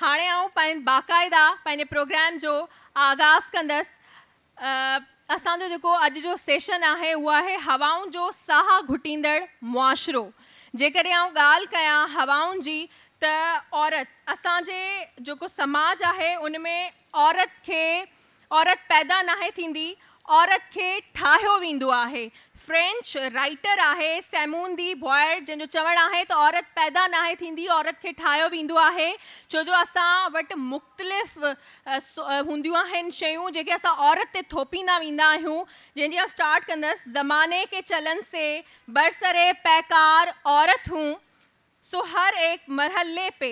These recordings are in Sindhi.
هاڻي آئون پنهن باقاعده پنهنجي پروگرام جو آغاز ڪندس. اسان جو جيڪو اڄ جو سيشن آهي اهو آهي هوائن جو ساهه گهٽيندڙ معاشرو. جيڪڏهن آئون ڳالهه ڪيان هوائن جي ته عورت اسان جي جيڪو سماج آهي ان ۾ عورت کي عورت پيدا ناهي ٿيندي، عورت کي ٺاهيو ويندو آهي. فرينچ رائيٽر آهي سيمون the بوائر جنهن جو چوڻ آهي ته عورت پيدا ناهي ٿيندي عورت کي ٺاهيو ويندو آهي ڇو جو اسان وٽ مختلف هونديون آهن شيون جيڪي اسان عورت تي ٿوپيندا ويندا آهيون جنهن جي آئون اسٽارٽ ڪندس زماني ڪي چلن سي برسر پيڪار عورت هون سو هر ايڪ مرحلي پي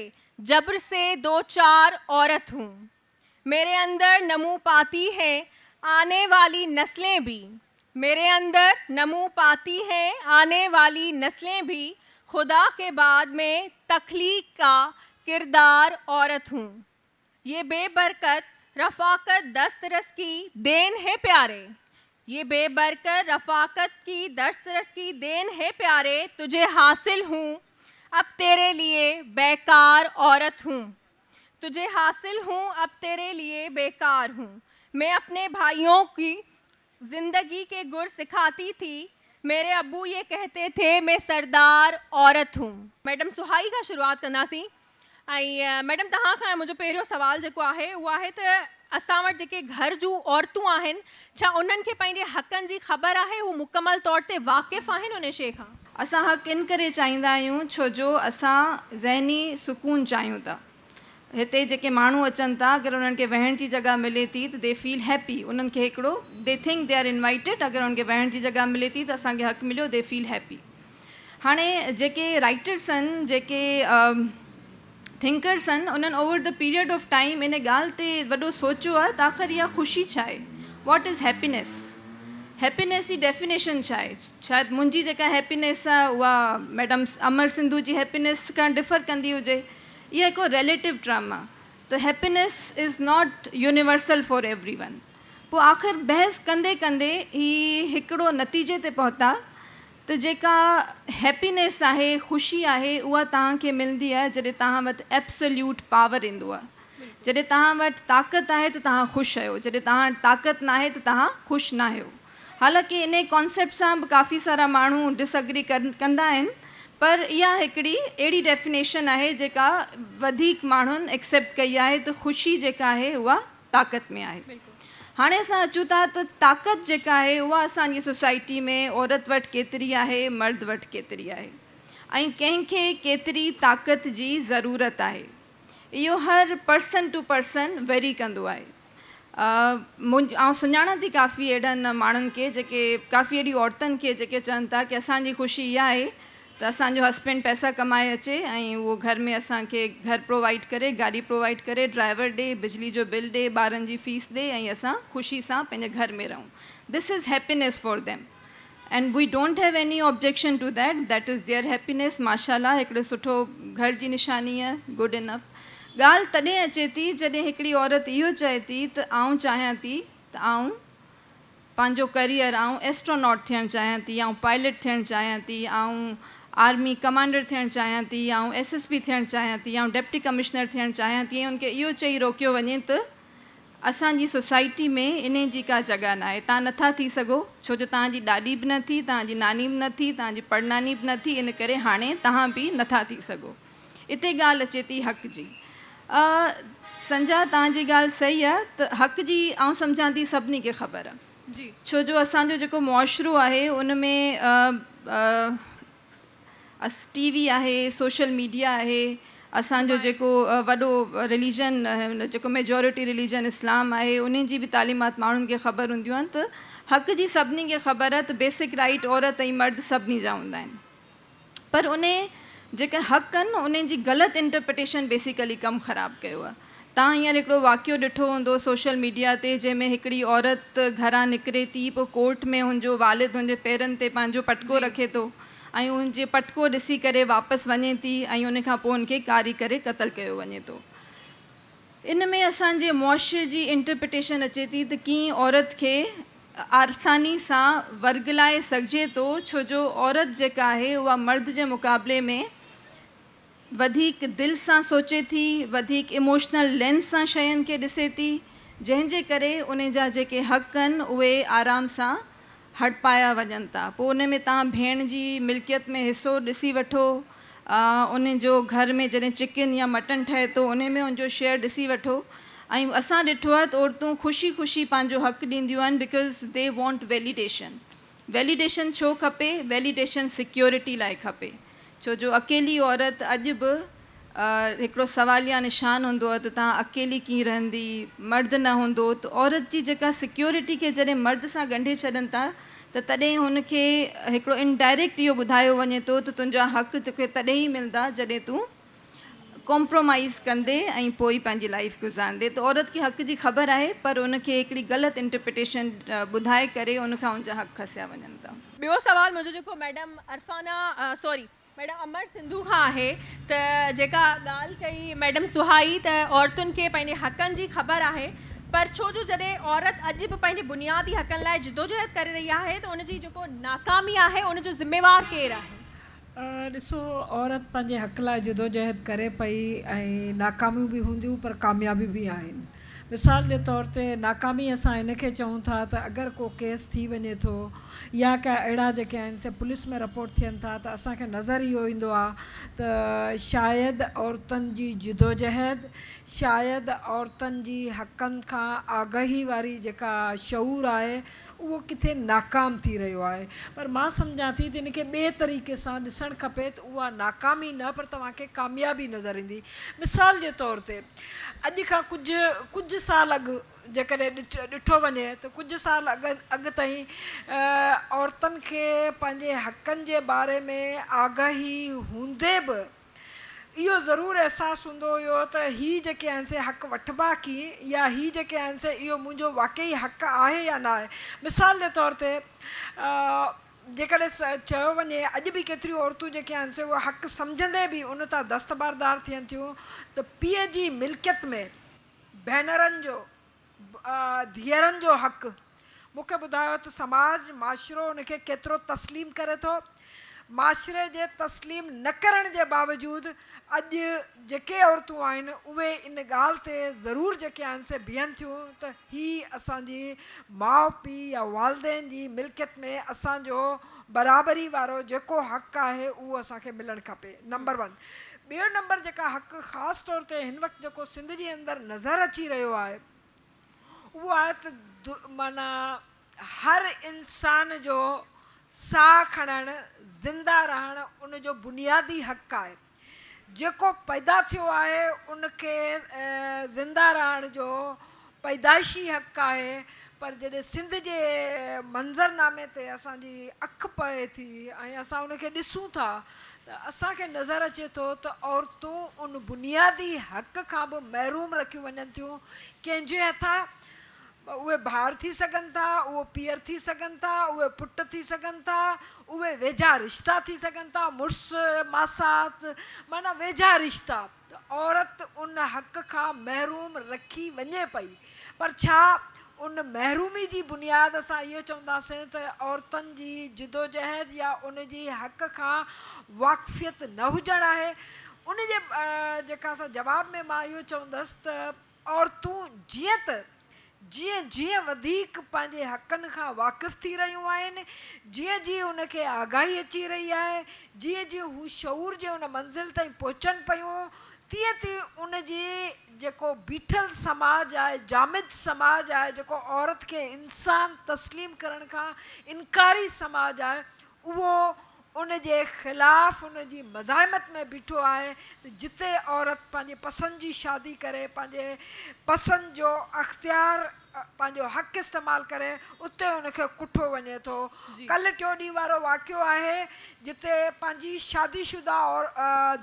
جبر سي دو چار عورت هون. ميري اندر نمو پاتي هين آني والي نسلين ڀي ميري اندر نمو پاتي هين آني والي نسلين ڀي خدا ڪي بعد مين تخليق ڪا ڪردار عورت هون يه بي برڪت رفاقت دسترس ڪي دين هي پياري يه بي برڪت رفاقت ڪي دسترس ڪي دين هي پياري تجهي حاصل هون اب تيري ليي بيڪار عورت هون تجهي حاصل هون اب تيري ليي بيڪار هون مين اپني ڀائيون ڪي زندگي ڪي گر سکاتي ٿي ميري ابو يه ڪهتي ٿي مين سردار عورت هون. ميڊم سهائي کان شروعات ڪنداسين ۽ ميڊم توهان کان منهنجو پهريون سوال جيڪو آهي اهو آهي ته اسان وٽ جيڪي گهر جون عورتون آهن ڇا انهن کي پنهنجي حقن جي خبر آهي هو مڪمل طور تي واقف آهن ان شيء کان؟ اسان حق ان ڪري چاهيندا آهيون ڇو جو اسان ذهني سڪون چاهيون ٿا. هتي جيڪي ماڻهو اچن ٿا اگر انهن کي ويهڻ جي جڳهه ملي ٿي ته the feel happy انهن کي هڪڙو the think the are invited اگر انهن کي ويهڻ جي جڳهه ملي ٿي ته اسان کي حق مليو the feel happy هاڻي جيڪي رائيٽرس آهن جيڪي ٿنڪرس آهن انهن over the period of time ان ڳالهه تي وڏو سوچيو آهي ته آخر اها خوشي ڇا آهي what is happiness happiness جي ڊيفينيشن ڇا آهي شايد منهنجي جيڪا هيپينيس آهي اها ميڊم امر سنڌو جي هيپينيس کان ڊفر ڪندي هجي اها هڪ ريليٽو ٽرم آهي ته happiness is not universal for everyone پوء آخر بحث ڪندي ڪندي هي هڪڙو نتيجي تي پهتا ته جيڪا هيپينيس آهي، خوشي آهي، اها توهان کي ملندي آهي جڏهن توهان وٽ ايبسوليوٽ پاور ايندو آهي. جڏهن توهان وٽ طاقت آهي ته توهان خوش آهيو، جڏهن توهان وٽ طاقت ناهي ته توهان خوش ناهيو. حالانڪه انهي ڪانسيپٽ سان به ڪافي سارا ماڻهو ڊس اگري ڪندا آهن پر اها هڪڙي اهڙي ڊيفينيشن آهي جيڪا وڌيڪ ماڻهن ايڪسيپٽ ڪئي آهي ته خوشي جيڪا آهي اها طاقت ۾ آهي. هاڻي اسان اچون ٿا ته طاقت جيڪا آهي اها اسان جي سوسائٽي ۾ عورت وٽ ڪيتري آهي مرد وٽ ڪيتري آهي ۽ ڪنهن کي ڪيتري طاقت جي ضرورت آهي اهو هر پرسن ٽو پرسن ويري ڪندو آهي. آئون سڃاڻان ٿي ڪافي اهڙن ماڻهن کي جيڪي ڪافي اهڙي عورتن کي جيڪي چون ٿا ڪي اسان جي خوشي اها آهي ته اسان جو هسبينڊ پئسا ڪمائي اچي ۽ اهو گهر ۾ اسان کي گهر پرووائيڊ ڪري، گاڏي پرووائيڊ ڪري، ڊرائيور ڏي، بجلي جو بل ڏي، ٻارن جي فيس ڏي ۽ اسان خوشي سان پنهنجي گهر ۾ رهون. This is happiness for them and we don't have any objection to that, that is their happiness ماشاء الله هڪڙو سٺو گهر جي نشاني آهي، گڊ انف. ڳالهه تڏهن اچي ٿي جڏهن هڪڙي عورت اهو چئي ٿي ته آئون چاهيان ٿي ته آئون پنهنجو ڪريئر، آئون ايسٽروناٽ ٿيڻ چاهيان ٿي، آئون پائلٽ ٿيڻ چاهيان ٿي، آئون آرمي ڪمانڊر ٿيڻ چاهيان ٿي، آئون ايس ايس پي ٿيڻ چاهيان ٿي، آئون ڊپٽي ڪمشنر ٿيڻ چاهيان ٿي ۽ ان کي اهو چئي روڪيو وڃي ته اسان جي سوسائٽي ۾ انهي جي ڪا جڳهه ناهي، توهان نٿا ٿي سگهو، ڇو جو توهان جي ڏاڏي به نه ٿي، توهان جي ناني به نه ٿي، توهان جي پڙناني به نه ٿي، ان ڪري هاڻي توهان به نٿا ٿي سگهو. اتي ڳالهه اچي ٿي حق جي. سنجا توهان جي ڳالهه صحيح آ ته حق جي آئون سمجهان ٿي سڀني کي خبر آ ڇو جو اسان جو جيڪو معاشرو آهي ان ۾ ٽي وي آهي سوشل ميڊيا آهي اسان جو جيڪو وڏو رليجن جيڪو ميجورٽي رليجن اسلام آهي انهي جي به تعليمات ماڻهن کي خبر هونديون آهن ته حق جي سڀني کي خبر آ ته بيسڪ رائيٽ عورت ۽ مرد سڀني جا هوندا آهن. پر انهي جيڪي حق آهن نه انهي جي غلط انٽرپريٽيشن بيسيڪلي ڪم خراب ڪيو آهي. توهان هينئر هڪڙو واقعو ڏٺو هوندو سوشل ميڊيا تي جنهن ۾ هڪڙي عورت گهران نڪري ٿي پوء ڪورٽ ۾ هن جو والد هن جي پيرن تي پنهنجو پٽڪو رکي ٿو ۽ هن جي پٽڪو ڏسي ڪري واپس وڃي ٿي ۽ ان کان پوء هن کي ڪاري ڪري قتل ڪيو وڃي ٿو. ان ۾ اسان جي معاشري جي انٽرپريٽيشن اچي ٿي ته ڪيئن عورت کي آساني سان ورغلائي سگهجي ٿو ڇو جو عورت جيڪا آهي اها مرد جي مقابلي ۾ وڌيڪ دل سان سوچي ٿي، وڌيڪ ايموشنل لينس سان شين کي ڏسي ٿي، جنهن جي ڪري ان جا جيڪي حق آهن اهي آرام سان هڙپايا وڃن ٿا. پوء ان ۾ توهان ڀيڻ جي ملڪيت ۾ حصو ڏسي وٺو، ان جو گهر ۾ جڏهن چڪن يا مٽن ٺهي ٿو ان ۾ ان جو شيئر ڏسي وٺو. ۽ اسان ڏٺو آهي ته عورتون خوشي خوشي پنهنجو حق ڏينديون آهن because they want validation. Validation ڇو کپي؟ ويليڊيشن سيڪيورٽي لاء کپي، ڇو جو اڪيلي عورت اڄ به هڪڙو سواليه نشان هوندو آهي ته توهان اڪيلي ڪيئن رهندي، مرد نه هوندو ته عورت جي جيڪا سيڪيورٽي کي جڏهن مرد سان ڳنڍي ڇڏن ٿا ته تڏهن هن کي هڪڙو انڊائريڪٽ اهو ٻڌايو وڃي ٿو ته تنهنجا حق توکي تڏهن ئي ملندا جڏهن تون ڪمپرومائيز ڪندي ۽ پوء ئي پنهنجي لائيف گذارندي. ته عورت کي حق جي خبر آهي پر ان کي هڪڙي غلط انٽرپريٽيشن ٻڌائي ڪري ان کان ان جا حق کسيا وڃن ٿا. ٻيو سوال منهنجو جيڪو madam Irfana sorry madam Amar Sindhu کان آهي ته جيڪا ڳالهه ڪئي ميڊم سهائي ته عورتن کي پنهنجي حقن جي خبر آهي پر ڇو جو جڏهن عورت اڄ به پنهنجي بنيادي حقن لاء جدوجهد ڪري رهي آهي ته ان جي جيڪو ناڪامي آهي ان جو ذميوار ڪير آهي؟ ڏسو عورت پنهنجي حق لاء جدوجهد ڪري پئي ۽ ناڪاميون به هونديون پر ڪاميابيون به آهن. مثال جي طور تي ناڪامي اسان ان کي چئون ٿا ته اگر ڪو ڪيس ٿي وڃي ٿو يا ڪا اهڙا جيڪي آهن سي پوليس ۾ رپورٽ ٿين ٿا ته اسان کي نظر اهو ايندو آهي ته شايد عورتن جي جدوجهد شايد عورتن جي حقن کان آگاهي واري جيڪا شعور آهي اهو ڪٿي ناڪام ٿي رهيو آهي پر مان سمجهان ٿي ته ان کي ٻئي طريقي سان ڏسڻ کپي ته اها ناڪامي نه پر توهان کي ڪاميابي نظر ايندي. مثال جي طور تي اڄ کان ڪجهه ڪجهه سال اڳ جيڪڏهن ڏٺو وڃي ته ڪجهه سال اڳ اڳ تائين عورتن کي پنهنجي حقن جي باري ۾ آگاهي هوندي به اهو ضرور احساس هوندو هيو ته هي جيڪي آهن سي حق وٺبا ڪيئن يا هي جيڪي آهن سي اهو منهنجو واقعي حق آهي يا نه آهي. مثال جي طور تي جيڪڏهن چيو وڃي اڄ به ڪيتريون عورتون جيڪي آهن سي اهو حق سمجهندي به ان تان دستبردار ٿين ٿيون ته پيء جي ملڪيت ۾ ڀينرن جو ڌيئرن جو حق، مون کي ٻڌايو ته سماج، معاشرو ان کي ڪيترو تسليم ڪري ٿو؟ معاشري جي تسليم نه ڪرڻ جي باوجود اڄ جيڪي عورتون آهن اهي ان ڳالهه تي ضرور جيڪي آهن سي بيهن ٿيون ته هي اسان جي ماء پيء يا والدين جي ملڪيت ۾ اسان جو برابري وارو جيڪو حق آهي اهو اسان کي ملڻ کپي نمبر ون. ٻيو نمبر جيڪا حق خاص طور تي هن وقت جيڪو سنڌ جي اندر نظر اچي رهيو آهي اهو آهي ته معنيٰ هر انسان جو ساهه کڻڻ زنده رهڻ ان جو بنيادي حق آهي جيڪو پيدا ٿيو آهي ان کي زنده رهڻ جو پيدائشي حق آهي پر جڏهن سنڌ جي منظرنامي تي اسان جي اک پئي ٿي ۽ اسان ان کي ڏسون ٿا ته اسان کي نظر اچي ٿو ته عورتون ان بنيادي حق کان به محروم رکيون وڃن ٿيون ڪنهن جي هٿان اهي ڀائر ٿي سگهن ٿا، اهو پيئر ٿي سگهن ٿا، اهي پٽ ٿي سگهن ٿا، اهي ويجها رشتا ٿي سگهن ٿا، مڙس، ماسات، معنيٰ ويجها رشتا ته عورت ان حق کان محروم رکي وڃي پئي پر ڇا ان محرومي جي بنياد اسان اهو چونداسين ته عورتن جي جدوجهد يا ان جي حق کان واقفيت نه هجڻ آهي؟ ان جي جيڪا اسان جواب ۾ مان اهو چوندس ته عورتون جيئن ته جيئن جيئن وڌيڪ پنهنجي حقن کان واقف ٿي رهيون آهن، جيئن جيئن ان کي آگاهي اچي رهي آهي، جيئن جيئن هو شعور جي ان منزل تائين پهچن پيون، تيئن تيئن ان جي جيڪو بيٺل سماج آهي، جامد سماج آهي، جيڪو عورت کي انسان تسليم ڪرڻ کان انڪاري سماج آهي، اهو ان جي خلاف ان جي مزاحمت ۾ بيٺو آهي ته جتي عورت پنهنجي پسند جي شادي ڪري، پنهنجي پسند جو اختيار پنهنجو حق استعمال ڪري اتي ان کي ڪٺو وڃي ٿو. ڪلهه ٽيون ڏينهن وارو واقعو آهي جتي پنهنجي شادي شده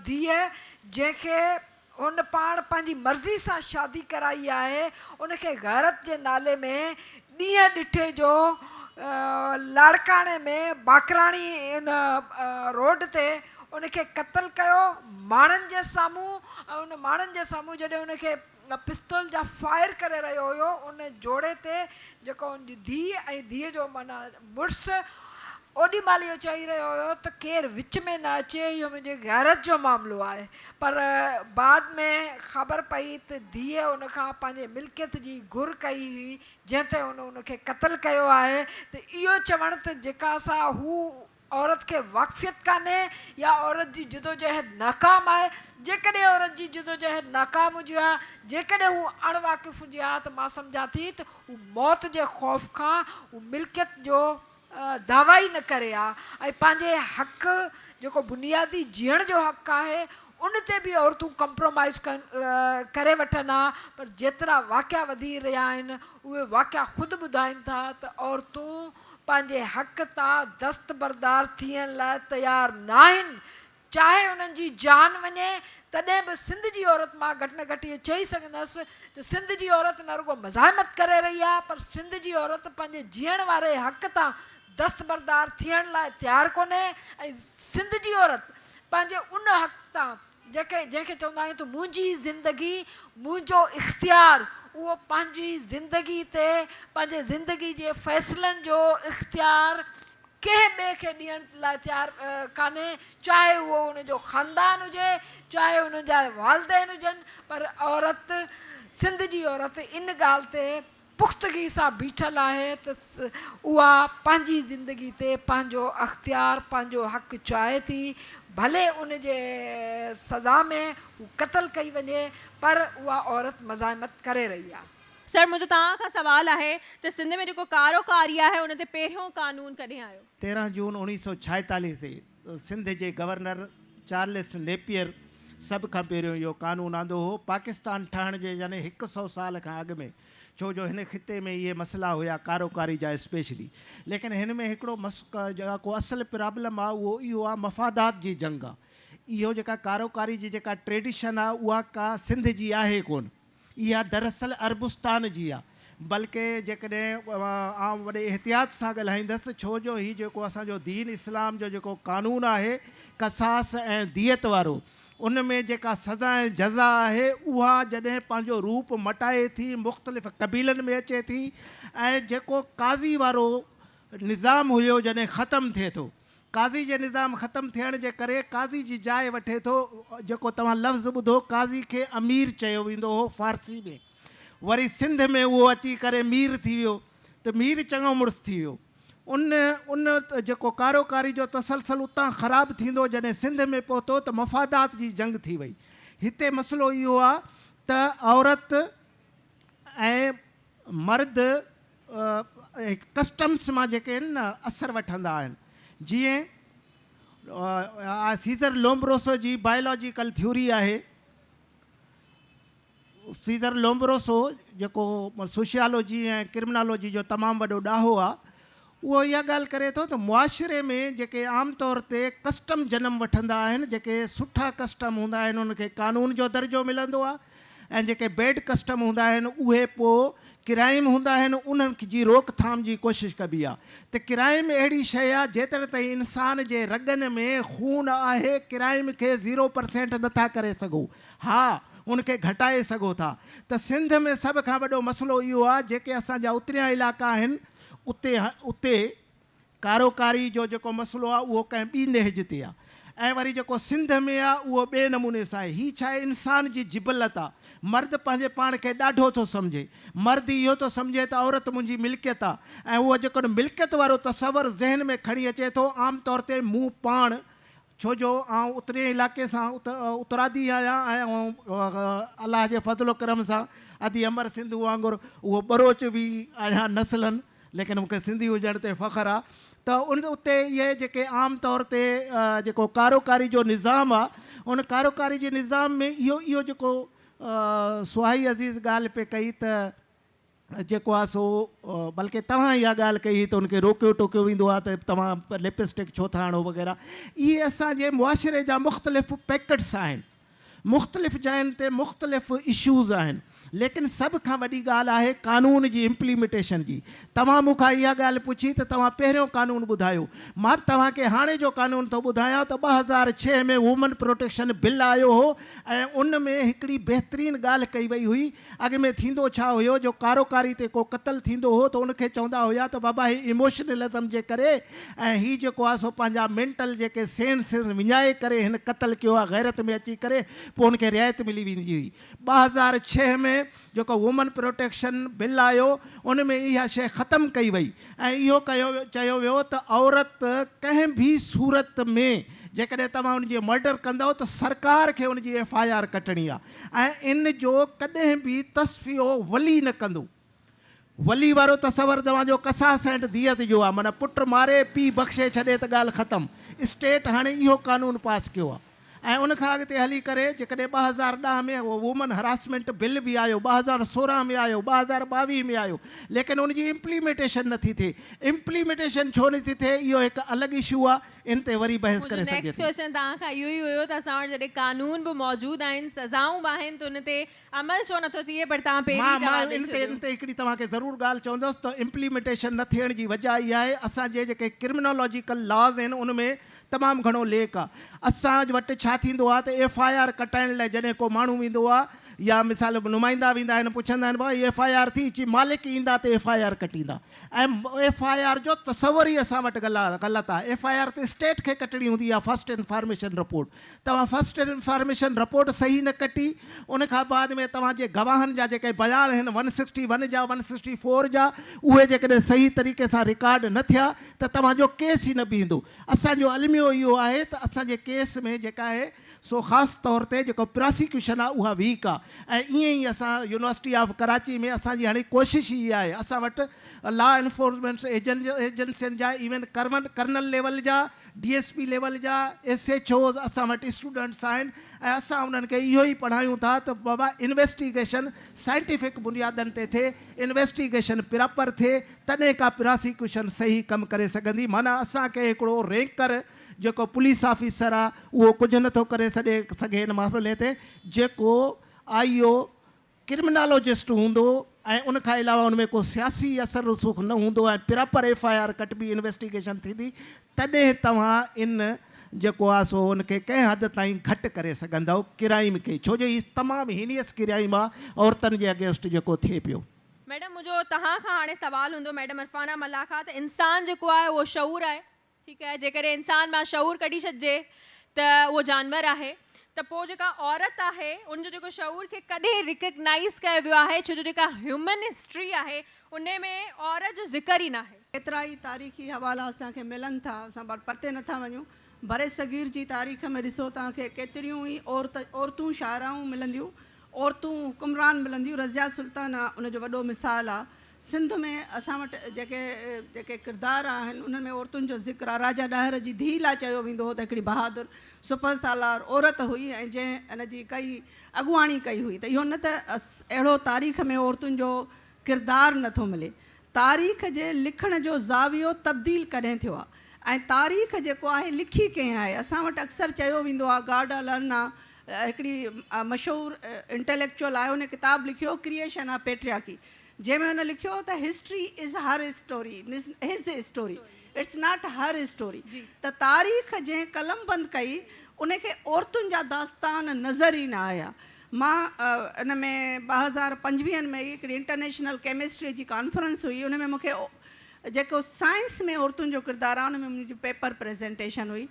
ڌيء جنهن کي هن پاڻ پنهنجي مرضي سان شادي ڪرائي آهي، ان کي غيرت جي نالي ۾ ڏينهن ڏٺي جو لاڙڪاڻي ۾ باقراڻي ان روڊ تي ان کي قتل ڪيو ماڻهن جي سامهون ۽ ان ماڻهن جي سامهون جڏهن ان کي پستول جا فائر ڪري رهيو هيو ان جوڙي تي جيڪو ان جي ڌيء ۽ ڌيء جو معنيٰ مڙس اوڏي مهل اهو چئي رهيو هيو ته ڪير وچ ۾ نه اچي، اهو منهنجي غيرت جو معاملو آهي. پر بعد ۾ خبر پئي ته ڌيء ان کان پنهنجي ملڪيت جي گهر ڪئي هئي، جنهن تي هن ان کي قتل ڪيو آهي. ته اهو چوڻ ته جيڪا سا هو عورت کي واقفيت ڪانهي يا عورت جي جدوجهد ناڪام آهي، جيڪڏهن عورت جي جدوجهد ناڪام هجي ها، جيڪڏهن هو اڻ واقف هجي ها ته مان سمجهان ٿي ته هو موت جي خوف کان هو ملڪيت جو دعويٰ ئي نه ڪري ها ۽ پنهنجي حق جيڪو بنيادي جيئڻ جو حق آهي ان تي به عورتون ڪمپرومائيز ڪري وٺن ها پر جيترا واقعا وڌي رهيا آهن اهي واقعا خود ٻڌائين ٿا ته عورتون پنهنجي حق تان دستبردار ٿيڻ لاء تيار ناهن چاهي انهن جي جان وڃي تڏهن به سنڌ جي عورت مان گهٽ ۾ گهٽ اهو چئي سگهندس ته سنڌ جي عورت نه رڳو مزاحمت ڪري رهي آهي پر سنڌ جي عورت پنهنجي جيئڻ واري حق تان دستبردار ٿيڻ لاء تيار ڪونهي ۽ سنڌ جي عورت پنهنجي ان حق تان جيڪي جنهن کي چوندا آهيون ته منهنجي زندگي منهنجو اختيار اهو پنهنجي زندگي تي پنهنجي زندگي جي فيصلن جو اختيار ڪنهن ٻئي کي ڏيڻ لاء تيار ڪانهي، چاهي اهو ان جو خاندان هجي، چاهي ان جا والدين هجن، پر عورت، سنڌ جي عورت ان ڳالهه تي پختگي سان بيٺل آهي ته اها پنهنجي زندگي تي پنهنجو اختيار، پنهنجو حق چاهي ٿي، ڀلي ان جي سزا ۾ هو قتل ڪئي وڃي، پر اها عورت مزاحمت ڪري رهي آهي. سر منهنجو توهان کان سوال آهي ته سنڌ ۾ جيڪو ڪارو ڪاري آهي ان تي پهريون قانون ڪڏهن آيو؟ 13 جون 1946 تي سنڌ جي گورنر چارلس نيپيئر سڀ کان پهريون اهو قانون آندو هو پاڪستان ٺهڻ جي يعني هڪ سئو سال کان اڳ ۾ ڇو جو هن خطي ۾ اهي مسئلا هيا ڪارو ڪاري جا اسپيشلي ليڪن هن ۾ هڪڙو جيڪو اصل پرابلم آهي اهو اهو آهي مفادات جي جنگ آهي اهو جيڪا ڪارو ڪاري جي جيڪا ٽريڊيشن آهي اها ڪا سنڌ جي آهي ڪونه. اها دراصل عربستان جي آ. بلڪه جيڪڏهن آئون وڏي احتياط سان ڳالهائيندس ڇو جو هي جيڪو اسان جو دين اسلام جو جيڪو قانون آهي قصاص ۽ ديت وارو ان ۾ جيڪا سزا ۽ جزا آهي اها جڏهن پنهنجو روپ مٽائي ٿي مختلف قبيلن ۾ اچي ٿي ۽ جيڪو قاضي وارو نظام هيو جڏهن ختم ٿئي ٿو قاضي جي نظام ختم ٿيڻ جي ڪري قاضي جي جاء وٺي ٿو جيڪو توهان لفظ ٻڌو قاضي کي امير چيو ويندو هو فارسي ۾ وري سنڌ ۾ اهو اچي ڪري مير ٿي ويو ته مير چڱو مڙس ٿي ويو ان ان جيڪو ڪارو ڪاري جو تسلسل اتان خراب ٿيندو جڏهن سنڌ ۾ پهتو ته مفادات جي جنگ ٿي وئي هتي مسئلو اهو آ ته عورت ۽ مرد هڪ ڪسٽمس مان جيڪي آهن نه اثر وٺندا آهن جيئن سيزر لومبروسو جي بايولاجيڪل ٿيوري آهي سيزر لومبروسو جيڪو سوشيالوجي ۽ ڪرمنالوجي جو تمام وڏو ڏاهو آهي اهو اها ڳالهه ڪري ٿو ته معاشري ۾ جيڪي عام طور تي ڪسٽم جنم وٺندا آهن جيڪي سٺا ڪسٽم هوندا آهن انهن کي قانون جو درجو ملندو آهي ۽ جيڪي بيڊ ڪسٽم هوندا آهن اهي پوء ڪرائيم هوندا آهن انهن جي روڪ ٿام جي ڪوشش ڪبي آهي ته ڪرائيم اهڙي شيء آهي جيتر تائين انسان جي رڳن ۾ خون آهي ڪرائيم کي زيرو پرسينٽ نٿا ڪري سگهو ها ان کي گهٽائي سگهو ٿا ته سنڌ ۾ سڀ کان وڏو مسئلو اهو آهي جيڪي اسان جا اتريان علائقا آهن اتي اتي ڪاروڪاري جو جيڪو مسئلو آهي اهو ڪنهن ٻي نهج تي آهي ۽ وري جيڪو سنڌ ۾ آهي اهو ٻئي نموني سان آهي. هي ڇا آهي انسان جي جبلت آهي. مرد پنهنجي پاڻ کي ڏاڍو ٿو سمجهي. مرد اهو ٿو سمجهي ته عورت منهنجي ملڪيت آهي ۽ اهو جيڪڏهن ملڪيت وارو تصور ذهن ۾ کڻي اچي ٿو عام طور تي مون پاڻ ڇو جو آئون اترئين علائقي سان اترادي آهيان ۽ آئون الله جي فضل و ڪرم سان ادي امر سنڌو وانگر اهو ٻروچ به آهيان نسلن ليڪن مون کي سنڌي هجڻ تي فخر آ ته ان اتي اهي جيڪي عام طور تي جيڪو ڪاروڪاري جو نظام آ ان ڪاروڪاري جي نظام ۾ اهو اهو جيڪو سهائي عزيز ڳالهه پئي ڪئي ته جيڪو آ سو بلڪه توهان اها ڳالهه ڪئي هئي ته ان کي روڪيو ٽوڪيو ويندو آ ته توهان لپ اسٽڪ ڇو ٿا هڻو وغيره اهي اسان جي معاشري جا مختلف پيڪٽس آهن مختلف جاين تي مختلف اشوز آهن ليڪن سڀ کان وڏي ڳالهه آهي قانون جي امپليميٽيشن جي. توهان مون کان اها ڳالهه پڇي ته توهان پهريون قانون ٻڌايو. مان توهان کي هاڻي جو قانون ٿو ٻڌايان ته 2006 ۾ وومن پروٽيڪشن بل آيو هو ۽ ان ۾ هڪڙي بهترين ڳالهه ڪئي وئي هئي. اڳ ۾ ٿيندو ڇا هيو جو ڪاروڪاري تي ڪو قتل ٿيندو هو ته ان کي چوندا هيا ته بابا هي ايموشنلزم جي ڪري ۽ هي جيڪو آهي سو پنهنجا مينٽل جيڪي سينس وڃائي ڪري هن قتل ڪيو آهي غيرت ۾ اچي ڪري پوء ان کي رعايت ملي ويندي هئي. 2006 ۾ جيڪو وومن پروٽيڪشن بل آيو ان ۾ اها شيء ختم ڪئي وئي ۽ اهو ڪيو چيو ويو ته عورت ڪنهن به صورت ۾ جيڪڏهن توهان ان جي مرڊر ڪندؤ ته سرڪار کي ان جي ايف I R ڪٽڻي آهي ۽ ان جو ڪڏهن به تصفيو ولي نه ڪندو. ولي وارو تصور توهان جو قصاص اينڊ ديت جو آهي معنيٰ پٽ ماري پيء بخشي ڇڏي ته ڳالهه ختم. اسٽيٽ هاڻي اهو قانون پاس ڪيو آهي ۽ ان کان اڳتي هلي ڪري جيڪڏهن 2010 ۾ وومن هراسمينٽ بل به آيو، 2016 ۾ آيو، 2022 ۾ آيو ليڪن ان جي امپليميٽيشن نه ٿي ٿئي. امپليميٽيشن ڇو نه ٿي ٿئي اهو هڪ الڳ اشو آهي ان تي وري بحث منهنجو ڪري سگهجي نيڪسٽ ٿو. ڪوئسچن توهان کان اهو ئي هيو ته اسان وٽ جڏهن قانون به موجود آهن سزائون به آهن ته ان تي عمل ڇو نٿو ٿئي پر توهان پهرين مان مان جواب ڏئي ان تي ڇڏيو. ان تي هڪڙي توهان کي ضرور ڳالهه چوندس ته امپليمينٽيشن نه ٿيڻ جي وجه اها آهي اسان جي جيڪي ڪرمنالاجيڪل لاز آهن ان ۾ تمام گهڻو ليڪ آهي اسان وٽ ڇا ٿيندو آهي ته ايف I R ڪٽائڻ لاء جڏهن ڪو ماڻهو ويندو آهي يا مثال نمائندا ويندا آهن پڇندا آهن ڀاء ايف I R ٿي چي مالڪ ايندا ته F I R ڪٽيندا ۽ F I R جو تصور ئي اسان وٽ غلط آهي ايف I R ته اسٽيٽ کي ڪٽڻي هوندي آهي فرسٽ انفارميشن رپورٽ توهان فرسٽ انفارميشن رپورٽ صحيح نه ڪٽي، ان کان بعد ۾ توهان جي گواهن جا جيڪي بيان آهن ون سڪسٽي ون جا ون سڪسٽي فور جا اهي جيڪڏهن صحيح طريقي سان رڪارڊ نه ٿيا ته توهان جو ڪيس ئي نه بيهندو. اسان جو الميو اهو آهي ته اسان جي ڪيس ۾ جيڪا آهي سو خاص طور تي جيڪو پراسيڪيوشن آهي اها ويڪ آهي ۽ ائين ئي اسان يونيورسٽي آف ڪراچي ۾ اسان جي هاڻي ڪوشش ئي اها آهي اسان وٽ لا انفورسمينٽ ايجنسين جا ايون ڪرنل ليول جا ڊي ايس پي ليول جا ايس ايڇ اوز اسان وٽ اسٽوڊنٽس آهن ۽ اسان انهن کي اهو ئي پڙهايون ٿا ته بابا انويسٽيگيشن سائنٽيفڪ بنيادن تي ٿئي، انويسٽيگيشن پراپر ٿئي تڏهن ڪا پراسيڪيوشن صحيح ڪم ڪري سگهندي معنيٰ اسان کي هڪڙو رينڪر جيڪو پوليس آفيسر آ اهو ڪجهه نٿو ڪري سگهي ان معاملي تي جيڪو آئي او ڪرمنالوجسٽ هوندو ۽ ان کان علاوه ان ۾ ڪو سياسي اثر رسوخ نه هوندو ۽ پراپر ايف I R ڪٽبي انويسٽيگيشن ٿيندي تڏهن توهان ان جيڪو آهي سو ان کي ڪنهن حد تائين گهٽ ڪري سگهندؤ ڪرائيم کي ڇو جو هي تمام هينيس ڪرائيم آهي عورتن جي اگينسٽ جيڪو ٿئي پيو. ميڊم منهنجو توهان کان هاڻي سوال هوندو ميڊم عرفانه ملاح کان ته انسان جيڪو آهي اهو شعور آهي ٺيڪ آهي جيڪڏهن انسان مان شعور ڪڍي ڇڏجي ته اهو جانور آهي ته پوء جيڪا عورت آهي ان جو جيڪو شعور کي ڪڏهن ريڪگنائيز ڪيو ويو آهي ڇو جو جيڪا هيومن هسٽري آهي انهي ۾ عورت جو ذڪر ئي ناهي. ڪيترا ئي تاريخي حوالا اسان کي ملن ٿا اسان پرتي نٿا وڃون برصغير جي تاريخ ۾ ڏسو توهان کي ڪيتريون ئي عورتون شاعرائون ملنديون عورتون حڪمران ملنديون رضيه سلطانه ان جو وڏو مثال آ سنڌ ۾ اسان وٽ جيڪي جيڪي ڪردار آهن انهن ۾ عورتن جو ذڪر آهي. راجا ڏاهر جي ڌيء لاء چيو ويندو هو ته هڪڙي بهادر سپهه سالار عورت هئي ۽ جنهن ان جي ڪئي اڳواڻي ڪئي هئي ته اهو نه ته اهڙو تاريخ ۾ عورتن جو ڪردار نه ٿو ملي. تاريخ جي لکڻ جو زاويو تبديل ڪڏهن ٿيو آهي ۽ تاريخ جيڪو آهي لکي ڪنهن آهي؟ اسان وٽ اڪثر چيو ويندو آهي گارڊا لرنا هڪڙي مشهور انٽيليڪچوئل آهي ان ڪتاب لکيو ڪريئيشن آف پيٽرياڪي جنهن ۾ هن لکيو ته history is her story his story it's not her story ته تاريخ جنهن قلمبند ڪئي ان کي عورتن جا داستان نظر ئي نه آيا. مان ان ۾ 2025 ۾ ئي هڪڙي انٽرنيشنل ڪيمسٽري جي ڪانفرنس هئي ان ۾ مون کي جيڪو سائنس ۾ عورتن جو ڪردار آهي ان ۾ منهنجي پيپر پريزنٽيشن هئي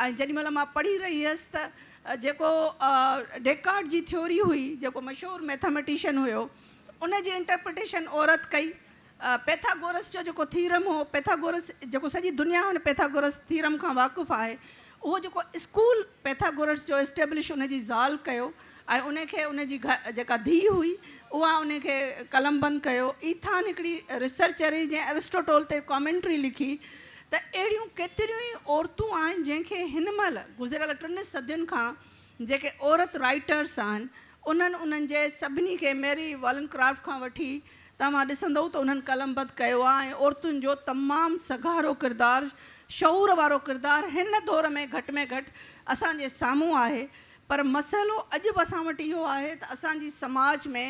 ۽ جيڏي مهل مان پڙهي رهي هيس ته جيڪو ڊيڪارٽ جي ٿيوري هئي جيڪو مشهور ميٿاميٽيشن هيو ان جي انٽرپريٽيشن عورت ڪئي. پيٿاگورس جو جيڪو ٿيرم هو، پيٿاگورس جيڪو سڄي دنيا ان پيٿاگورس ٿيرم کان واقف آهي، اهو جيڪو اسڪول پيٿاگورس جو اسٽيبلش ان جي زال ڪيو ۽ ان کي ان جي جيڪا ڌيء هئي اها ان کي قلمبند ڪيو. ايٿان هڪڙي ريسرچر هئي جنهن ارسٽوٽول تي ڪامينٽري لکي ته اهڙيون ڪيتريون ئي عورتون آهن جنهن کي هن مهل گذريل ٽن صدين کان جيڪي عورت رائيٽرس آهن انهن انهن جي سڀني کي ميري والنڪرافٽ کان وٺي توهان ڏسندؤ ته انهن قلمبند ڪيو آهي ۽ عورتن جو تمام سگهارو ڪردار شعور وارو ڪردار هن دور ۾ گهٽ ۾ گهٽ اسان جي سامهون آهي پر مسئلو اڄ به اسان وٽ اهو آهي ته اسان جي سماج ۾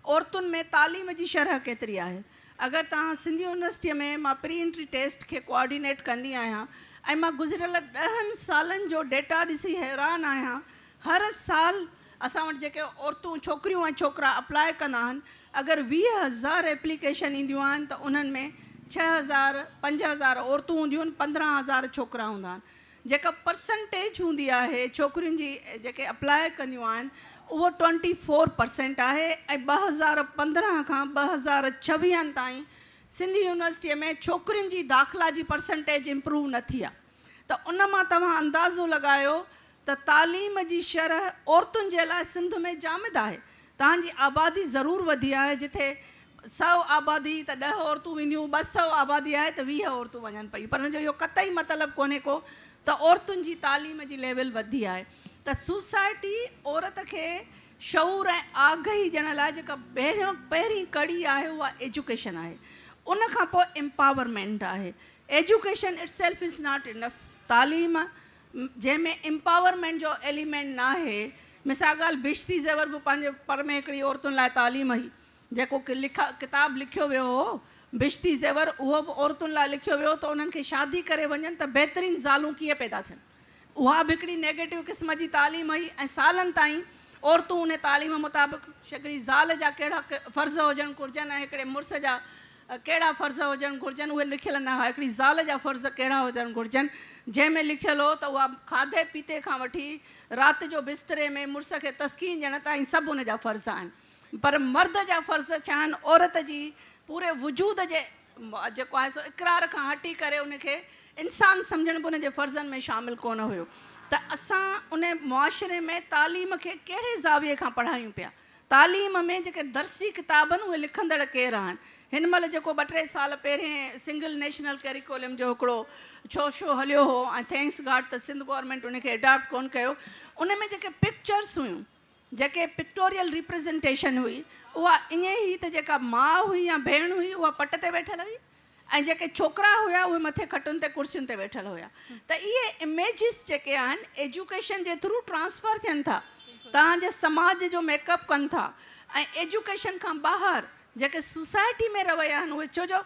عورتن ۾ تعليم جي شرح ڪيتري آهي؟ اگر توهان سنڌ يونيورسٽيء ۾ مان پري انٽري ٽيسٽ کي ڪوآرڊينيٽ ڪندي آهيان ۽ مان گذريل 10 سالن جو ڊيٽا ڏسي حيران آهيان. هر سال اسان وٽ جيڪي عورتون، ڇوڪريون ۽ ڇوڪرا اپلاء ڪندا آهن، اگر 20,000 ايپليڪيشن اينديون آهن ته انهن ۾ 6,000، 5,000 عورتون هونديون آهن، 15,000 ڇوڪرا هوندا آهن. جيڪا پرسنٽيج هوندي آهي ڇوڪرين جي جيڪي اپلاء ڪنديون آهن اهو 24% آهي ۽ 2015 کان 2026 تائين سنڌ يونيورسٽيء ۾ ڇوڪرين جي داخلا جي پرسنٽيج امپروو نه ٿي آهي ته ان مان توهان اندازو لڳايو ته تعليم جي شرح عورتن جي لاء سنڌ ۾ جامد آهي. توهان جي آبادي ضرور وڌي آهي، جٿي 100 آبادي ته 10 عورتون وينديون، 200 آبادي آهي ته 20 عورتون وڃن پيون، پر ان جو اهو قطعي مطلب ڪونهي ڪو ته عورتن جي تعليم جي ليول وڌي آهي. ته سوسائٽي عورت کي شعور ۽ آگهي ڏيڻ لاء جيڪا پهرين ڪڙي آهي اها ايجوڪيشن آهي، ان کان پوء امپاورمينٽ آهي. Education itself is not enough, تعليم جنهن ۾ امپاورمينٽ جو ايليمينٽ ناهي. مثال ڳالهه بهشتي زيور به پنهنجي پر ۾ هڪڙي عورتن لاء تعليم هئي، جيڪو ڪتاب لکيو ويو هو بهشتي زيور، اهو به عورتن لاء لکيو ويو ته انهن کي شادي ڪري وڃن ته بهترين زالون ڪيئن پيدا ٿين. اها به هڪڙي نيگيٽو قسم جي تعليم هئي ۽ سالن تائين عورتون ان تعليم مطابق هڪڙي زال جا ڪهڙا فرض هجڻ گهرجن ۽ هڪڙي مڙس جا ڪهڙا فرض هجڻ گهرجن اهي لکيل نه هئا. هڪڙي زال جا فرض ڪهڙا هجڻ گهرجن جنهن ۾ لکيل هو ته اها کاڌي پيتي کان وٺي رات جو بستري ۾ مڙس کي تسڪين ڏيڻ تائين سڀ ان جا فرض آهن پر مرد جا فرض ڇا آهن؟ عورت جي پوري وجود جي جيڪو آهي سو اقرار کان هٽي ڪري ان کي انسان سمجهڻ به ان جي فرضن ۾ شامل ڪونه هيو ته اسان ان معاشري ۾ تعليم کي ڪهڙي زاويي کان پڙهايون پيا؟ تعليم ۾ جيڪي درسي ڪتاب آهن اهي لکندڙ ڪير آهن؟ هن مهل جيڪو ٻه ٽي سال پهرين سنگل نيشنل ڪريڪولم جو هڪڙو ڇوشو هليو هو ۽ thanks God ته سنڌ گورنمينٽ ان کي اڊاپٽ ڪونه ڪيو، ان ۾ جيڪي پڪچرس هيون، جيڪي پڪٽوريل ريپريزنٽيشن هئي اها ائين هئي ته جيڪا ماء هئي يا ڀيڻ هئي اها پٽ تي ويٺل هئي ۽ جيڪي ڇوڪرا هيا اهي مٿي کٽن تي ڪرسين تي ويٺل هيا ته اهي اميجز جيڪي آهن ايجوڪيشن جي ٿرو ٽرانسفر ٿين ٿا، توهان جي سماج جو ميڪ اپ ڪن ٿا ۽ ايجوڪيشن کان ٻاهر جيڪي سوسائٽي ۾ رويا آهن اهي، ڇو جو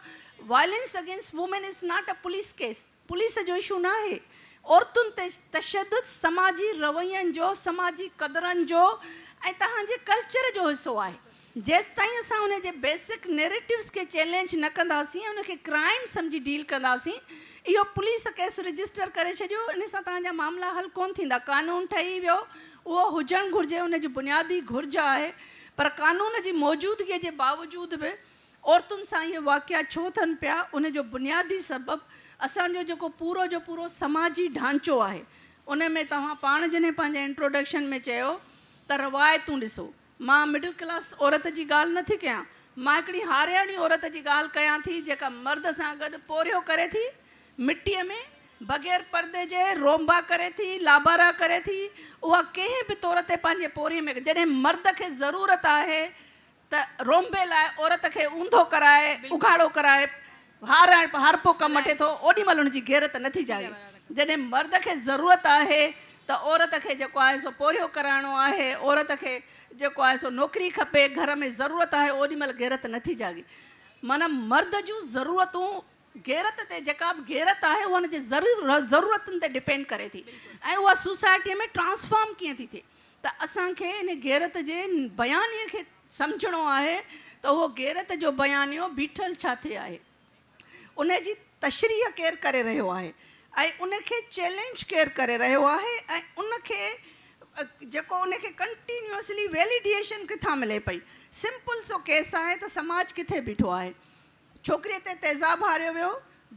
violence against women is not a police case, police جو اشو ناهي، عورتن تي تشدد سماجي روين جو، سماجي قدرن جو ۽ توهان جي ڪلچر جو حصو آهي. جيستائين اسان ان جي بيسڪ نيريٽوز کي چئلينج نه ڪنداسين ۽ ان کي ڪرائيم سمجهي ڊيل ڪنداسين، اهو پوليس ڪيس رجسٽر ڪري ڇڏيو، ان سان توهان جا معاملا حل ڪونه ٿيندا. قانون ٺهي ويو، اهو هجڻ گهرجي، ان جي بنيادي گهرج آهي، پر قانون جي موجودگي جي باوجود به عورتن سان اهي واقعا ڇو ٿين پيا، ان جو بنيادي سبب اسان جو جيڪو پورو جو پورو سماجي ڍانچو آهي، ان ۾ توهان پاڻ جڏهن پنهنجي انٽروڊڪشن ۾ چيو ته روايتون ڏسو، مان مڊل ڪلاس عورت جي ڳالهه نه ٿي ڪيان، مان هڪڙي هارياڻي عورت جي ڳالهه ڪيان ٿي جيڪا مرد سان گڏ پورهيو ڪري ٿي، مٽيء ۾ بغير پردي جي رونبا ڪري ٿي، لابارا ڪري ٿي، اها ڪنهن به طور تي پنهنجي پورهيي ۾ جڏهن مرد کي ضرورت آهي ته رونبي لاء عورت کي اونڌو ڪرائي، اگهاڙو ڪرائي هار ۽ هارپو ڪم وٺي ٿو، اوڏي مهل هن جي غيرت نٿي جاڳي. جڏهن مرد کي ضرورت آهي ته عورت کي جيڪو آهي سو پورهيو ڪرائڻو آهي، عورت کي جيڪو آهي سو نوڪري کپي، گهر ۾ ضرورت آهي، اوڏي مهل غيرت نٿي جاڳي. معنيٰ مرد جون ضرورتون غيرت تي، جيڪا به غيرت آهي اها ان جي ضرورتن تي ڊپينڊ ڪري ٿي ۽ اها سوسائٽيء ۾ ٽرانسفارم ڪيئن ٿي ٿئي. ته اسان کي ان غيرت جي بيانيي کي سمجهڻو آهي ته اهو غيرت جو بيانيو بيٺل ڇا ٿي آهي، ان جي تشريح ڪير ڪري رهيو آهي ۽ ان کي چئلينج ڪير ڪري رهيو آهي ۽ ان کي جيڪو ان کي ڪنٽينيوسلي ويليڊيشن ڪٿان ملي پئي. سمپل سو ڪيس آهي ته سماج ڪٿي بيٺو آهي. ڇوڪريء تي تيزاب هاريو ويو،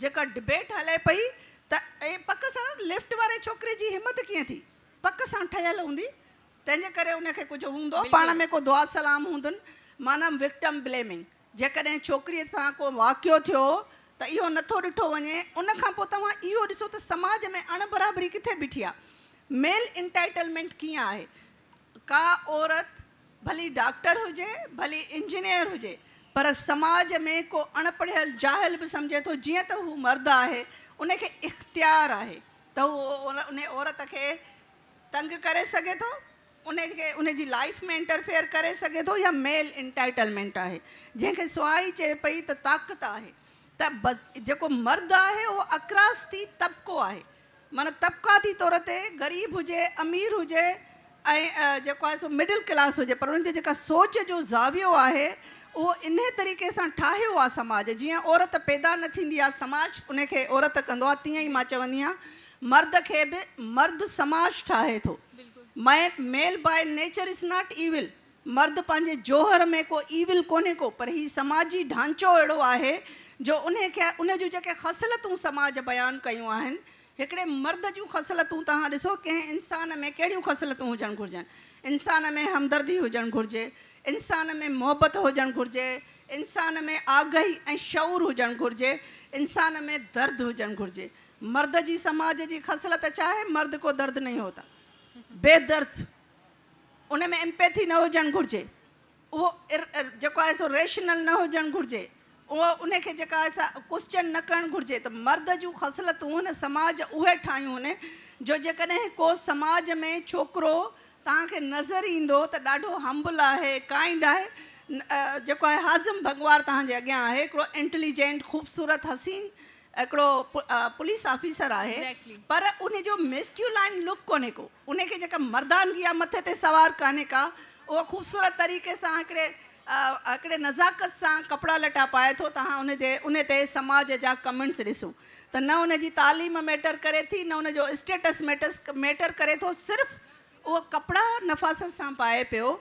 جيڪا ڊبيٽ هلي پئي ته ۽ پڪ سان لفٽ واري ڇوڪري جي همت ڪيئن ٿي؟ پڪ سان ٺهيل هوندي، تنهن جي ڪري ان کي ڪجهه هوندو، پاڻ ۾ ڪو دعا سلام هوندن، معنيٰ وڪٽم بليمنگ، جيڪڏهن ڇوڪريء سان ڪو واقعو ٿيو ته اهو نٿو ڏٺو وڃي، ان کان پوء توهان اهو ڏسو ته سماج ۾ اڻ برابري ڪٿي بيٺي آهي، ميل انٽائيٽلمينٽ ڪيئن آهي، ڪا عورت ڀلي ڊاڪٽر هجي، ڀلي انجنيئر هجي، پر سماج ۾ ڪو اڻ پڙهيل جاهل به سمجهي ٿو جيئن ته هو مرد آهي، ان کي اختيار آهي ته هو ان عورت کي تنگ ڪري سگهي ٿو، ان کي ان جي لائيف ۾ انٽرفيئر ڪري سگهي ٿو يا ميل انٽائيٽلمينٽ آهي، جنهن کي سهائي چئي پئي ته طاقت آهي ته جيڪو مرد آهي اهو اڪراس ٿي طبقو آهي، معنيٰ طبقاتي طور تي غريب هجي، امير هجي ۽ جيڪو آهي سو مڊل ڪلاس هجي، پر ان جي جيڪا سوچ جو زاويو آهي اهو انهي طريقي سان ٺاهيو آهي سماج، جيئن عورت پيدا نه ٿيندي آهي سماج ان کي عورت ڪندو آهي، تيئن ئي مان چوندي آهيان مرد کي به مرد سماج ٺاهي ٿو. Male by nature is not evil, مرد پنهنجي جوهر ۾ ڪو ايول ڪونهي ڪو، پر هي سماجي ڍانچو اهڙو آهي جو انهي کي ان جون جيڪي خصلتون سماج بيان ڪيون آهن، هڪڙي مرد جون خصلتون توهان ڏسو ڪنهن انسان ۾ ڪهڙيون خصلتون هجڻ گهرجن، انسان ۾ همدردي هجڻ گهرجي، انسان ۾ محبت هجڻ گهرجي، انسان ۾ آگهي ۽ شعور هجڻ گهرجي، انسان ۾ درد هجڻ گهرجي. مرد جي سماج جي خصلت ڇا آهي؟ مرد ڪو درد نهين هوتا. بي درد. ان ۾ ايمپيٿي نه هجڻ گهرجي. اهو جيڪو آهي سو ريشنل نه هجڻ گهرجي. اهو ان کي جيڪا آهي سا ڪوسچن نه ڪرڻ گهرجي ته مرد جون خصلتون هن سماج اهي ٺاهيون هن جو جيڪڏهن ڪو سماج ۾ ڇوڪرو توهان کي نظر ايندو ته ڏاڍو همبل آهي، ڪائنڊ آهي، جيڪو آهي حازم ڀڳوار توهان جي اڳيان آهي، هڪڙو انٽليجنٽ، خوبصورت، حسين هڪڙو پوليس آفيسر آهي پر ان جو ميسڪيولائن لڪ ڪونهي ڪو، ان کي جيڪا مردانگي آهي مٿي تي سوار ڪانهي ڪا، اهو خوبصورت طريقي سان هڪڙي هڪڙي نزاڪت سان ڪپڙا لٽا پائي ٿو، توهان ان جي ان تي سماج جا ڪمينٽس ڏسو ته نه ان جي تعليم ميٽر ڪري ٿي نه ان جو اسٽيٽس ميٽر ڪري ٿو، صرف اهو ڪپڙا نفاست سان پائي پيو،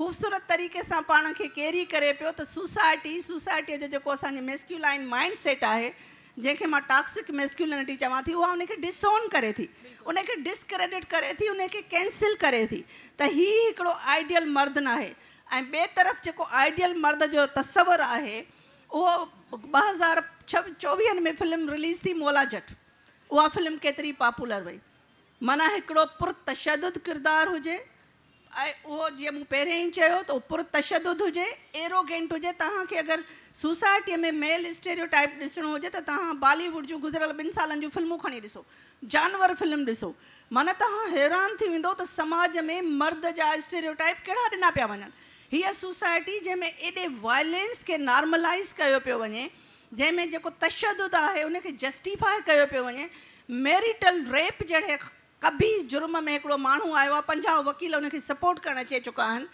خوبصورت طريقي سان پاڻ کي ڪيري ڪري پيو ته سوسائٽي، سوسائٽيء جو جيڪو اسان جي ميسڪيولائن مائنڊ سيٽ آهي، جنهن کي مان ٽاڪسڪ ميسڪيولنٽي چوان ٿي، اها ان کي ڊس اون ڪري ٿي، ان کي ڊسڪريڊٽ ڪري ٿي، ان کي ڪينسل ڪري ٿي ته هي هڪڙو آئيڊيل مرد ناهي ۽ ٻئي طرف جيڪو آئيڊيل مرد جو تصور آهي اهو 2024 ۾ فلم رليز ٿي مولا جٽ، اها فلم ڪيتري پاپولر وئي. معنيٰ هڪڙو پرتشدد ڪردار هجي ۽ اهو جيئن مون پهرين ئي چيو ته اهو پرتشدد هجي، ايروگينٽ هجي، توهان کي اگر سوسائٽيء ۾ ميل اسٽيريو ٽائيپ ڏسڻو هجي ته توهان بالي ووڊ جون گذريل ٻن سالن جون فلمون کڻي ڏسو، جانور فلم ڏسو، معنيٰ توهان حيران ٿي ويندو ته سماج ۾ مرد جا اسٽيريو ٽائيپ ڪهڙا ڏنا پيا وڃن. هيء سوسائٽي جنهن ۾ ايڏي وائلينس کي نارملائيز ڪيو پيو وڃي، جنهن ۾ جيڪو تشدد آهي ان کي جسٽيفاء ڪيو پيو وڃي، ميريٽل ريپ جهڙي قبيح جرم ۾ هڪڙو ماڻهو آيو آهي 50 وڪيل ان کي سپورٽ ڪرڻ اچي چڪا آهن،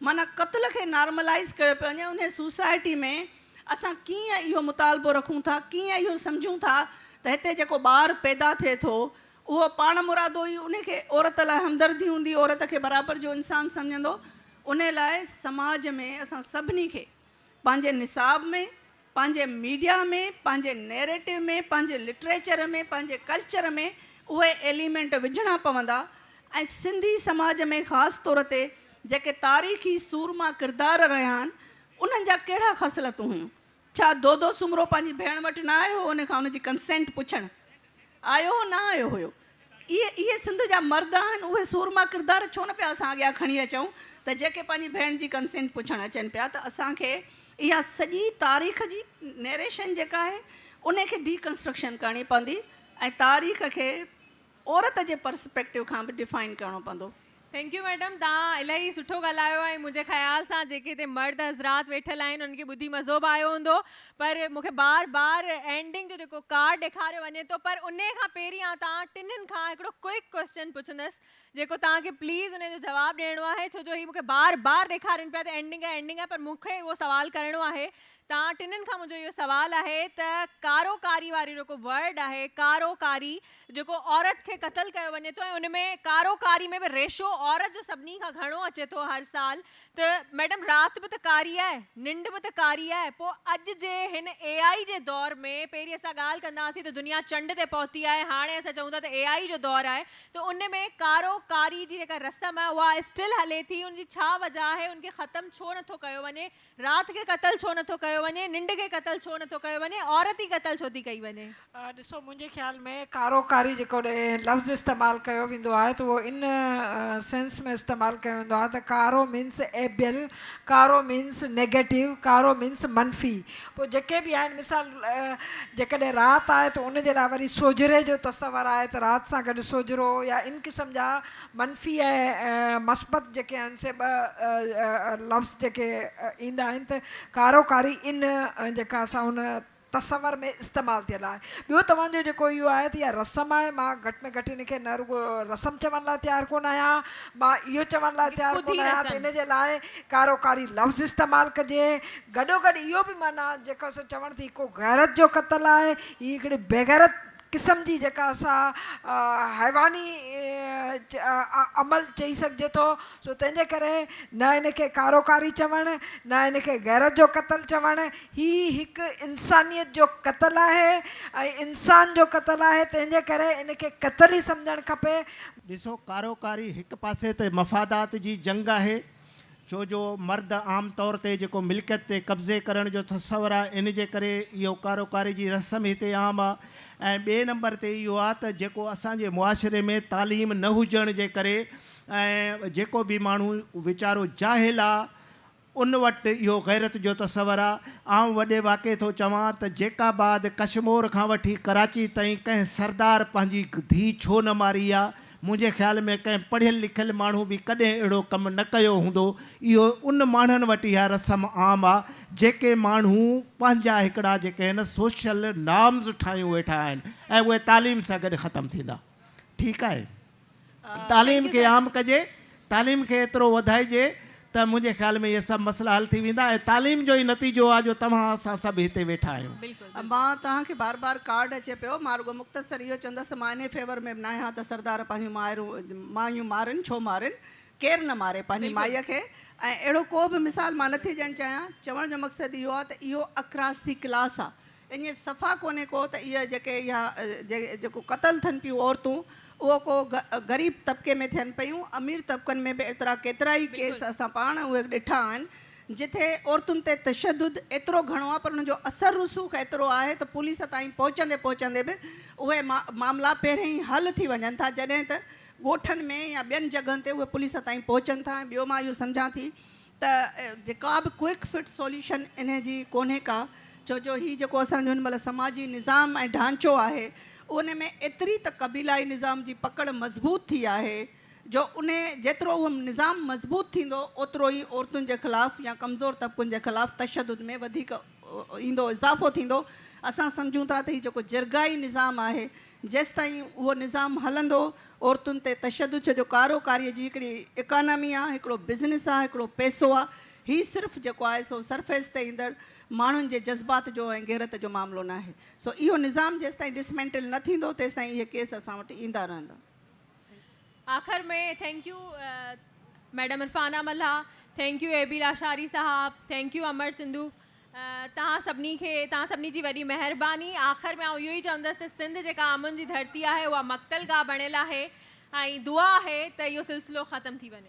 معنيٰ قتل کي نارملائيز ڪيو پيو وڃي، انهي سوسائٽي ۾ اسان ڪيئن اهو مطالبو رکون ٿا، ڪيئن اهو سمجهون ٿا ته هتي جيڪو ٻار پيدا ٿئي ٿو اهو پاڻ مرادو ئي انهي کي عورت لاء همدردي هوندي، عورت کي برابر جو انسان سمجهندو، انهي لاء سماج ۾ اسان سڀني کي پنهنجي نصاب ۾، پنهنجي ميڊيا ۾، پنهنجي نيريٽو ۾، پنهنجي لٽريچر ۾، پنهنجي ڪلچر ۾ اهي ايليمينٽ وجهڻا پوندا ۽ سنڌي سماج ۾ خاص طور تي جيڪي تاريخي سورما ڪردار رهيا آهن انهن جا ڪهڙا خصلتون هيون؟ ڇا دودو سومرو پنهنجي ڀيڻ وٽ نه آيو هو ان کان ان جي ڪنسينٽ پڇڻ آيو هو نه آيو هيو؟ اهي اهي سنڌ جا مرد آهن اهي سورما ڪردار ڇو نه پيا اسان اڳيان کڻي اچون ته جيڪي پنهنجي ڀيڻ جي ڪنسينٽ پڇڻ اچن پيا ته اسان کي اها سڄي تاريخ جي نيريشن جيڪا آهي ان کي ڊي ڪنسٽرڪشن ڪرڻي پوندي ۽ تاريخ کي عورت جي پرسپيڪٽو کان به ڊفائن ڪرڻو پوندو. Thank you madam توهان الاهي سٺو ڳالهايو ۽ منهنجي خيال سان جيڪي هتي مرد حضرات ويٺل آهن انهن کي ٻڌي مزو به آيو هوندو پر مون کي بار بار اينڊنگ جو جيڪو ڪارڊ ڏيکاريو وڃي ٿو پر انهي کان پهرين آئون توهان ٽنهن کان هڪڙو ڪوئڪ ڪوئسچن پڇندس جيڪو توهان کي پليز انهي جو جواب ڏيڻو آهي ڇو جو هي مون کي بار بار ڏيکارين پيا ته اينڊنگ آهي اينڊنگ آهي پر مون کي اهو سوال ڪرڻو آهي توهان ٽنهن کان منهنجو اهو سوال آهي ته ڪارو ڪاري واري جيڪو ورڊ آهي ڪارو ڪاري جيڪو عورت کي قتل ڪيو وڃي ٿو ۽ ان ۾ ڪارو ڪاري ۾ به ريشو عورت جو سڀني کان گهڻو اچي ٿو هر سال ته ميڊم رات به ته ڪاري آهي ننڊ به ته ڪاري آهي پوء اڄ جي هن اي آئي جي دور ۾ پهرين اسان ڳالهه ڪندا هئاسين ته دنيا چنڊ تي پهتي آهي هاڻي اسان چئون ٿا ته اي آئي جو دور آهي ته ان ۾ ڪارو ڪاري جي جيڪا رسم آهي اها اسٽل هلي ٿي ان جي ڇا وجه آهي ان کي ختم ڇو نٿو ڪيو وڃي رات کي قتل ڇو نٿو ڪيو ڪيو وڃي؟ ننڊ کي قتل ڇو نٿو ڪيو وڃي؟ عورت ئي قتل ڇو ٿي ڪئي وڃي؟ ڏسو منهنجي خيال ۾ ڪارو ڪاري جيڪو لفظ استعمال ڪيو ويندو آهي ته اهو ان سينس ۾ استعمال ڪيو ويندو آهي ته ڪارو مينس ايبل، ڪارو مينس نيگيٽو، ڪارو مينس منفي. پوء جيڪي به آهن مثال جيڪڏهن رات آهي ته ان جي لاء وري سوجهري جو تصور آهي ته رات سان گڏ سوجهرو يا ان قسم جا منفي ۽ مثبت جيڪي آهن سي ٻه لفظ جيڪي ايندا آهن ته ڪارو ڪاري ان جيڪا اسان ان تصور ۾ استعمال ٿيل آهي. ٻيو توهان جو جيڪو اهو آهي ته اها رسم آهي مان گهٽ ۾ گهٽ ان کي نه رڳو رسم چوڻ لاء تيار ڪونه آهيان مان اهو چوڻ لاء تيار خود ئي ڪونه آهيان ته رسم. ان جي لاء ڪارو ڪاري لفظ استعمال ڪجي. گڏوگڏ اهو به معنيٰ جيڪو سو چوڻ ٿي ڪو غيرت جو قتل آهي هي هڪڙي بيغيرت قسم جي جيڪا سا حيواني عمل چئي سگهجي ٿو سو تنهن جي ڪري نه ان کي ڪارو ڪاري چوڻ نه ان کي غيرت جو قتل چوڻ هي هڪ انسانيت جو قتل آهي ۽ انسان جو قتل آهي تنهن جي ڪري ان کي قتل ئي سمجهڻ کپي. ڏسو ڪارو ڪاري هڪ پاسي ته مفادات جي جنگ آهي ڇو جو مرد عام طور تي جيڪو ملڪيت تي قبضي ڪرڻ جو تصور آهي ان جي ڪري اهو ڪاروڪاري جي رسم هتي عام آهي ۽ ٻئي نمبر تي اهو آهي ته جيڪو اسان جي معاشري ۾ تعليم نه هجڻ جي ڪري ۽ جيڪو به ماڻهو ويچارو جاهل آهي ان وٽ اهو غيرت جو تصور آهي. آئون وڏي واڪي ٿو چوان ته جيڪب آباد ڪشمور کان وٺي ڪراچي تائين ڪنهن سردار پنهنجي ڌيء ڇو نه ماري آهي؟ منهنجي خيال ۾ ڪنهن پڙهيل لکيل ماڻهو به ڪڏهن اهڙو ڪم نه ڪيو هوندو. اهو ان ماڻهن وٽ اها رسم عام آ، جيڪي ماڻهو پنهنجا هڪڙا جيڪي آهن سوشل نارمز ٺاهيون ويٺا آهن ۽ اهي تعليم سان گڏ ختم ٿيندا. ٺيڪ آهي. تعليم کي عام ڪجي، تعليم کي ايترو وڌائجي ته منهنجي خيال ۾ اهي سڀ مسئلا حل ٿي ويندا ۽ تعليم جو ئي نتيجو آ جو توهان اسان سڀ هتي ويٺا آهيون. مان توهان کي بار بار ڪارڊ اچي پيو مان رڳو مختصر اهو چوندس ته مان انهي فيور ۾ به ناهيان ته سردار پنهنجون مائرون مايون مارن ڇو مارن ڪير نه ماري پنهنجي مائيء کي ۽ اهڙو ڪو به مثال مان نٿي ڏيڻ چاهيان چوڻ جو مقصد اهو آ ته اهو اڪراس the class آ ائين صفا ڪونهي ڪو ته اهي جيڪي اها جيڪو قتل ٿين پيون عورتون اهو ڪو غريب طبقي ۾ ٿين پيون امير طبقن ۾ به ايترا ڪيترا ئي ڪيس اسان پاڻ اهي ڏٺا آهن جٿي عورتن تي تشدد ايترو گهڻو آهي پر ان جو اثر رسوخ ايترو آهي ته پوليس تائين پهچندي پهچندي به اهي معاملا پهرين ئي حل ٿي وڃن ٿا جڏهن ته ڳوٺن ۾ يا ٻين جڳهن تي اهي پوليس تائين پهچن ٿا ۽ ٻيو مان اهو سمجهان ٿي ته جيڪا به ڪوئڪ فٽ سوليوشن انهي جي ڪونهي ڪا ڇو جو هي جيڪو اسان جو هن مهل سماجي نظام ۽ ڍانچو آهي ان ۾ ايتري ته قبيلائي نظام جي پڪڙ مضبوط ٿي آهي جو انهي جيترو اهو نظام مضبوط ٿيندو اوترو ئي عورتن جي خلاف يا ڪمزور طبقن جي خلاف تشدد ۾ وڌيڪ ايندو اضافو ٿيندو. اسان سمجهون ٿا ته هي جيڪو جرگائي نظام آهي جيستائين اهو نظام هلندو عورتن تي تشدد ڇو جو ڪارو ڪاريء جي هڪڙي اڪانامي آ، هڪڙو بزنس آ، هڪڙو پئسو آ، هي صرف جيڪو آهي سو سرفيس تي ايندڙ ماڻهن جي جذبات جو ۽ غيرت جو معاملو ناهي. سو اهو نظام جيستائين ڊسمينٽل نه ٿيندو تيستائين اهي ڪيس اسان وٽ ايندا رهندا. آخر ۾ thank you madam Irfana Mallah, thank you A B Lashari صاحب، thank you Amar Sindhu. توهان سڀني کي توهان سڀني جي وڏي مهرباني. آخر ۾ آئون اهو ئي چوندس ته سنڌ جيڪا امن جي ڌرتي آهي اها مقتل گاهه بڻيل آهي ۽ دعا آهي ته اهو سلسلو ختم ٿي وڃي.